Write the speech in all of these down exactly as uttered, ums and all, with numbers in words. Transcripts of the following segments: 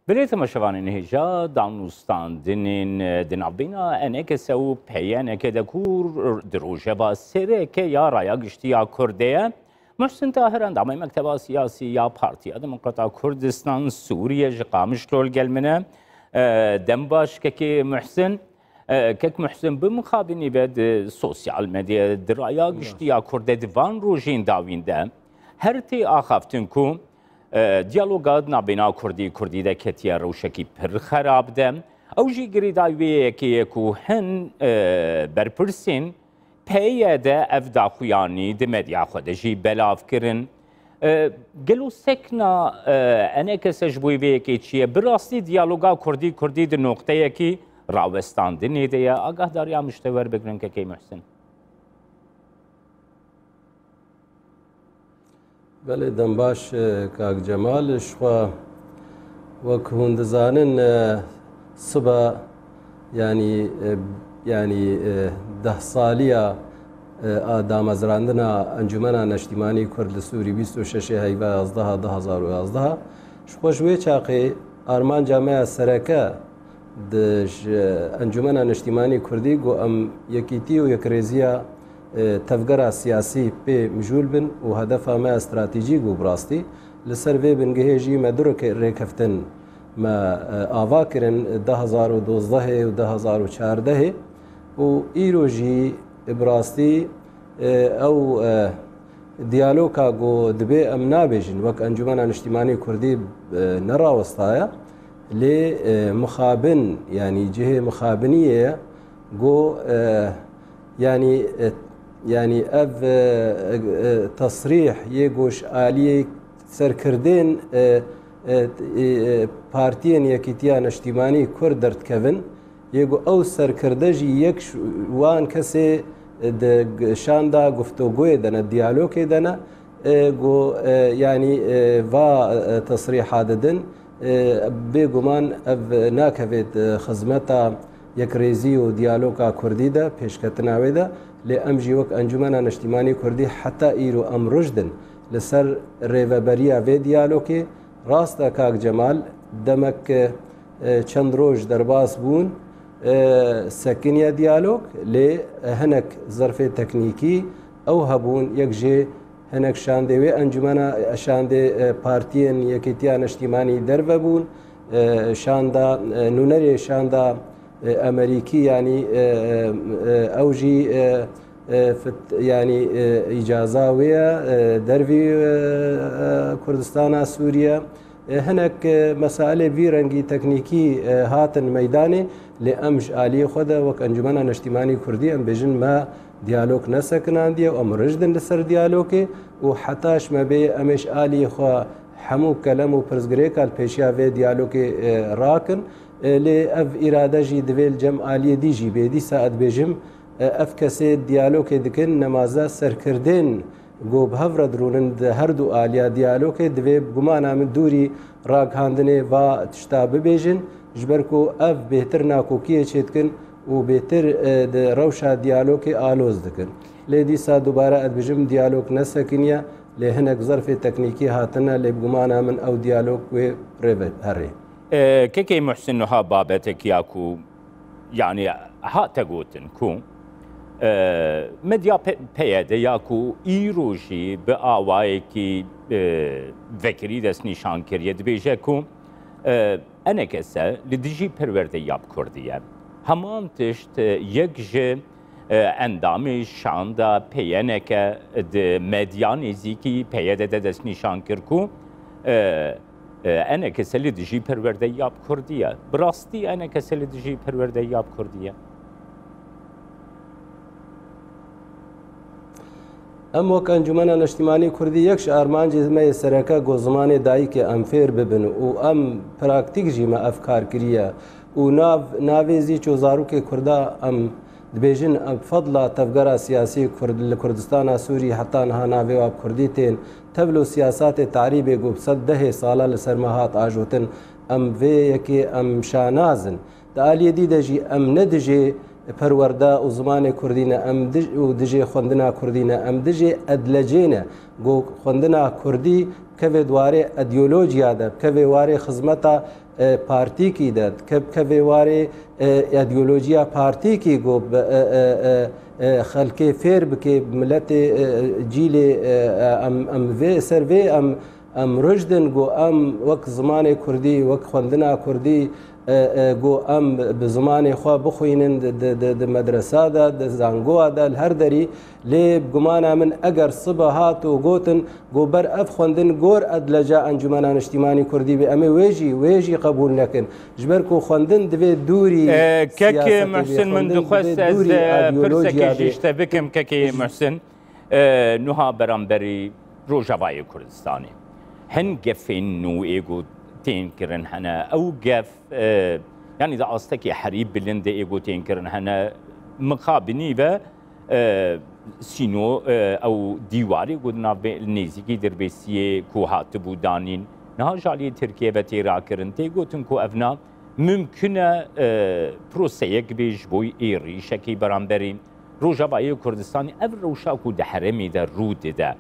Belê temaşevanên hêja, danûstandinên di navbeyna E N K S û P Y N K de ku di rojeva sereke ya Raya Giştî ya Kurdê ye, Muhsin Tahir, endamê Mekteba Siyasî ya Partiya Demokrata Kurdistan Sûriye ji Qamişlo li gel min e. E, dem baş kekê Muhsin. E, kek Muhsin, bi mixabinî ve di sosyal medyayê, di Raya Giştî ya Kurdê, di van rojên dawîn de her tê axaftin ku, e, diyaloga di navbeyna Kurdî, Kurdî de ketiye rewşekî pir xerab de. Ew jî girêdayî wê yekê ye ku hin, e, berpirsên P Y D ev daxuyanî di medya xwe de jî belav kirin. E, gelo sekna, e, E N K S ji bo vê yekê çi ye? Bi rastî diyaloga Kurdî, Kurdî di noqteyekî rawestandinê de ye. Agahdariya min ji te werbigrin kekê Muhsin. Belê, dem baş, e, kak Cemal. Ji xwe wek hûn dizanin, e, siba, yanî, e, yanî, e, deh saliya, e, a damezrandina Encûmena Neştîmanî Kurd li Sûrî bîst û şeş heyva yazdeh du hezar û yazdeh. Ji xwe ji wê çaxê armanca me ya sereke di ji Encûmena Niştîmanî Kurdî ku em yekîtî û yekrêziya, e, tevgera siyasî pê mijûl bin û hedefa me ya stratejîk bû bi rastî. Li ser vê bingehê jî me du rêke-, rêkeftin me, e, ava kirin, du hezar û dozdehê û du hezar û çardehê û îro jî bi rastî, e, ew, e, diyaloga ku dibê em nabêjin, wek Encûmena Niştîmanî Kurdî, e, nerawestaya, lê, e, mixabin, yanî cihê mixabiniyê ye, ku, e, yanî, e, yanî ev, e, e, tesrîh yê ku ji aliyê serkirdên, e, e, e, partiyên Yekîtiya Niştîmanî Kurd derdikevin, yê ku ew serkirde jî yek ji wan kesê di g-, şanda guftoguyê de ne, diyalogê de ne, e, ku, e, yanî, e, va, e, tesrîha didin, e, bêguman ev nakevêt, e, xizmeta yekrêzî û diyaloga Kurdî de, pêşketina wê de, lê em jî wek Encûmena Niştîmanî Kurdî heta îro em ruj din li ser rêveberiya vê diyalogê. Rast e kak Cemal, demek, e, çend roj derbas bûn, e, sekiniye diyalog, lê, e, hinek zerfê teknîkî ew hebûn, yek jê hinek şandê wê encûmena, e, şandê, e, partiyên Yekîtiya Niştîmanî derve bûn, e, şanda, e, nûnerê şanda, e, Emerîkî, yanî, e, e, e, ew jî, e, e, fit-, yanî, e, îcaza wê ye, e, dervî, e, e, Kurdistana Sûriye. E, hinek, e, mesailê vî rengî teknîkî, e, hatin meydanê, lê em ji aliyê xwe de wek Encûmena Neştîmanî Kurdî em bêjin me diyalog nesekinandiye û em rijd in li ser diyalogê û heta ji me bê em ê ji aliyê xwe hemû kelem û pirsgirêka li pêşiya vê diyalogê, e, rakin. E, lê ev îrade jî divê li cem aliyê dî jî bê. Dîsa ez dibêjim, e, ev kesê diyalogê dikin, nemaze serkirdên ku bi hev re dirûnin di her du aliya diyalogê, divê bi gumana min dûrî ragihandinê va tişta bibêjin, ji ber ku ev bêhtir nakokiyê çêdikin û bêhtir, e, di rewşa diyalogê aloz dikin. Lê dîsa dubare ez dibêjim, diyalog nesekiniye, lê hinek zerfê teknîkî hatine, lê bi gumana min ew diyalog wê rê ve herê. E, kekê Muhsin, niha babetek ya ku, yanî, hate gotin ku, e, medya P-, P Y D ya ku îro jî bi awayekî, e, vekirî destnîşan kiriye, dibêje ku, e, E N K S li dijî perwerdeya bi kurdî ye. Heman tişt, e, yek ji, e, endamê şanda P Y N K di medya nêzîkî P Y D de destnîşan kir ku, e, e, E N K S li dijî perwerdeya bi kurdî ye. Bi rastî E N K S li dijî perwerdeya bi kurdî ye. Em wek Encûmena Neştîmanî Kurdî yek ji armancê me yê sereke ku zimanê dayikê em fêr bibin û em praktîk jî me ev kar kiriye û nav, navê zî ço zarokê Kurda em dibêjin, em fedla tevgera siyasî Kurd, li Kurdistana Sûrî heta niha navê wa bi Kurdî tên. Tevlo siyasatê tarîbê ku bi sed dehê sala li ser me hat ajotin, em vê yekê em şanaz in. Di aliyê dî de jî em ne dijê perwerde û zimanê kurdî ne, em dij-, û dijê xwendina kurdî ne, em dijê edlecê ne. Go xwendina kurdî bikeve di warê ideolojiya de, bikeve warê xizmeta, e, partîkî de, dike-, bikeve warê, e, ideolojiya partîkî, go bi, e, e, e, e, xelkê fêr bike, miletê, e, cîlê, e, e, em, em vê, ser vê em, em rujdin, go em wek zimanê kurdî, wek xwendina kurdî, e, e, go em bi zimanê xwe bixwînin di, di, di, di medresa de, di zangowa de, li her derî. Lê bi gumana min eger sibe hat û gotin, go ber ev xwendin gor edleca Encûmena Niştîmanî Kurdî be, em ê wê jî, wê jî qebûl nekin. Ji ber ku xwendin divê dûrî E, kek siyaseta Muhsin, min dixwest ez, e, pirsekê jî ji te bikim, kekê Muhsin. E, nuha beramberî Rojavayê Kurdistanê hin gefên nû ê ku tên kirin hene. Ew gef, e, yanî di astekê herî bilind de ê ku tên kirin hene. Mixabinî ve, e, sîno, e, ew dîwarê ku di navbê-, nêzîkî Dirbêsiyê ku hatibû danîn, niha ji aliyê Tirkiye ve tê rakirin. Tê gotin ku evna mimkun e, e, proseyek bê ji bo êrîşekî beramberî Rojavayê Kurdistanê. Ev rewşa ku di herêmê de rû dide,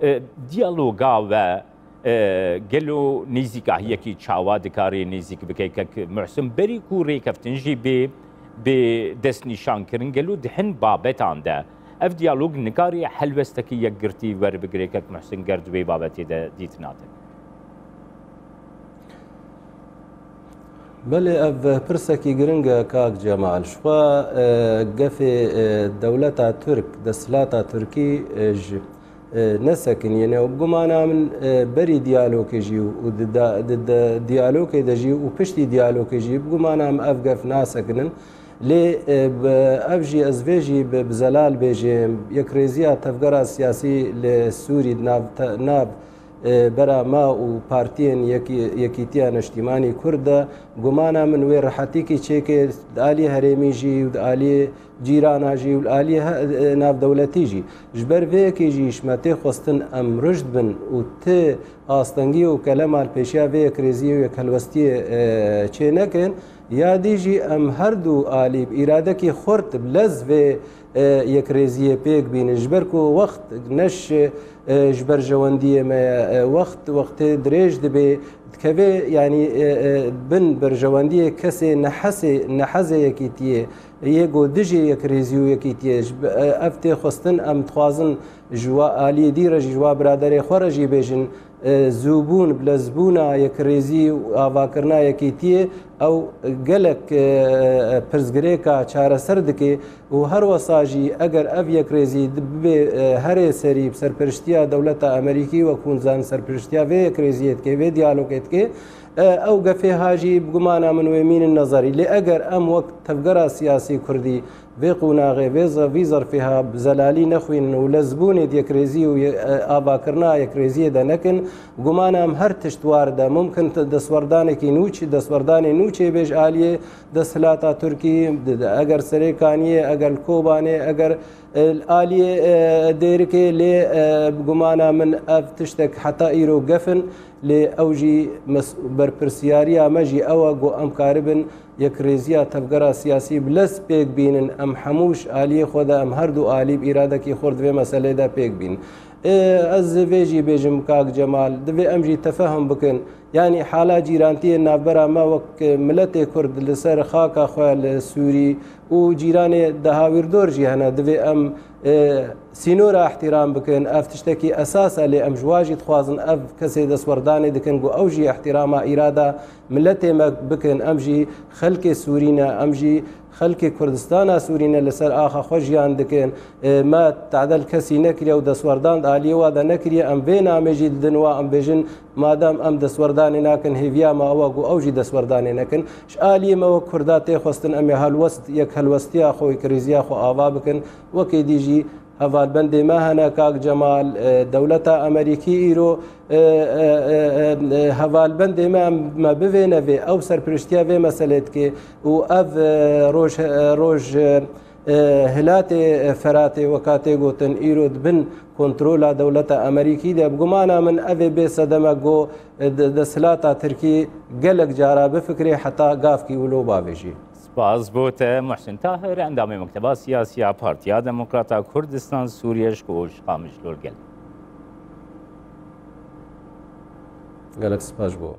e, diyaloga we, e, gelo nêzîkahiyekî çawa dikare nêzîk bike kek Muhsin, berî ku rêkeftin jî bê, bê destnîşankirin, gelo di hin babetan de ev diyalog nikare helwestekî yekgirtî werbigire kek Muhsin, ger di wê babetê de dîtina te? Belê, ev pirsekî giring e, kak Cemal. Ji xwe, e, gefê, e, dewleta Tirk, desthilata Tirkî, e, ji, e, nesekiniyê ne. Û bi gumana min, e, berî diyalogê jî û di da-, di, di diyalogê de jî û piştî diyalogê jî bi gumana min ev gef nasekinin. Lê, e, bi, ev jî ez vê jî bi, bi zelal bêjim, yekrêziya tevgera siyasî li Sûrî di nav te-, nav e, bera me û partiyên yekî-, Yekîtiya Neştîmanî Kurd de, gumana min wê rehetîkî çêkê di aliyê herêmî jî û di aliyê cîrana jî û li aliyê he-, e, navdewletî jî. Ji ber vê yekê jî ji me tê xwestin em rujd bin û ti astengî û kelema li pêşiya vê yekrêziyê û yekhelwestiyê, e, çê nekin. Ya dî jî em her du alî bi îradekî xurt, bi lez vê, e, yekrêziyê pêk bînin. Ji ber ku wext neş, e, ji berjewendiyê me ye, e, wext wextê dirêj dibe, dikeve, yanî, e, e, bin berjewendiyê kesê nehesê, nehezê yekîtiyê, yê ku dijî yekrêzî û yekîtiyê. Ji be-, e, ev tê xwestin, em dixwazin ji wa aliyê dî re jî, ji wa biraderê xwe re jî bêjin, e, zûbûn, bilezbûna yekrêzî û avakirina yekîtiyê, ew gelek, e, e, pirsgirêka çareser dike û her wesa jî eger ev yekrêzî di-, bibe, e, herê serî bi serpiriştiya dewleta Amerîkî, wek hûn zanin serpiriştiya vê yekrêziyê dike, vê diyalogê dike, e, ew gefê ha jî bi gumana min wê mînin nezerî. Lê eger em wek tevgera siyasî kurdî vê qonaxê, vê ze-, vî zerfê ha bi zelalî nexwînin û lezbûnê di yekrêzî û ye-, e, avakirina yekrêziyê de nekin, gumana em her tişt war de mumkin te-, destwerdanekî nû çi-, destwerdanê nû çêbê ji aliyê desthilata Tirkî, di-, di-, eger Serêkaniyê, eger li Kobanê, eger, e, li aliyê, e, Dêrikê, lê, e, bi gumana min ev tiştek heta îro gef in, lê ew jî mes-, berpirsiyariya me jî ew e ku em karibin yekrêziya tevgera siyasî bi lez pêk bînin, em hemû ji aliyê xwe de, em her du alî bi îradekî xurt vê meselê de pêk bînin. Ê, ez vê jî bêjim, kak Cemal, divê em jî tefehum bikin. Yanî hala cîrantiyên navbera me wek miletê Kurd li ser xaka xwe li Sûrî û cîranê di hawîrdor jî hene. Divê em, ê, sînora îhtîram bikin. Ev tiştekî esas e, lê em ji wa jî dixwazin ev kesê destwerdanê dikin ku ew jî îhtîrama îrada miletê me bikin, em jî xelkê Sûrî ne, em jî xelkê Kurdistana Sûrî ne, li ser axa xwe jiyan dikin. E, me tadel kesî nekiriye û destwerdan di aliyê wa de nekiriye. Em vê namê jî didin wa, em bêjin, madam em destwerdanê nakin, hêviya me ew e ku ew jî destwerdanê nekin. Ji aliyê me wek Kurda tê xwestin em ê helwest, yek helwestiya xwe, yek rêziya xwe ava bikin. Wekê dî jî hevalbendê me hene, kak Cemal, e, dewleta Amerîkî îro, e, e, e, e, e, hevalbendê me, em, me bivêne vê, ew serpiriştiya vê meselê dike û ev, e, roj, e, roj, e, e, hilatê, e, Feratê, weka tê gotin, îro di bin kontrola dewleta Amerîkî de. Bi gumana min ev ê bê sedeme ku, e, de-, desthilata Tirkî gelek cara bifikirê heta gavkî wilo bavêjî. Spas bo te Muhsin Tahir, endamê Mekteba Siyasî ya Partiya Demokrata Kurdistan Sûriyê ji ku ji Qamişlo li gel. Gelek spas bo.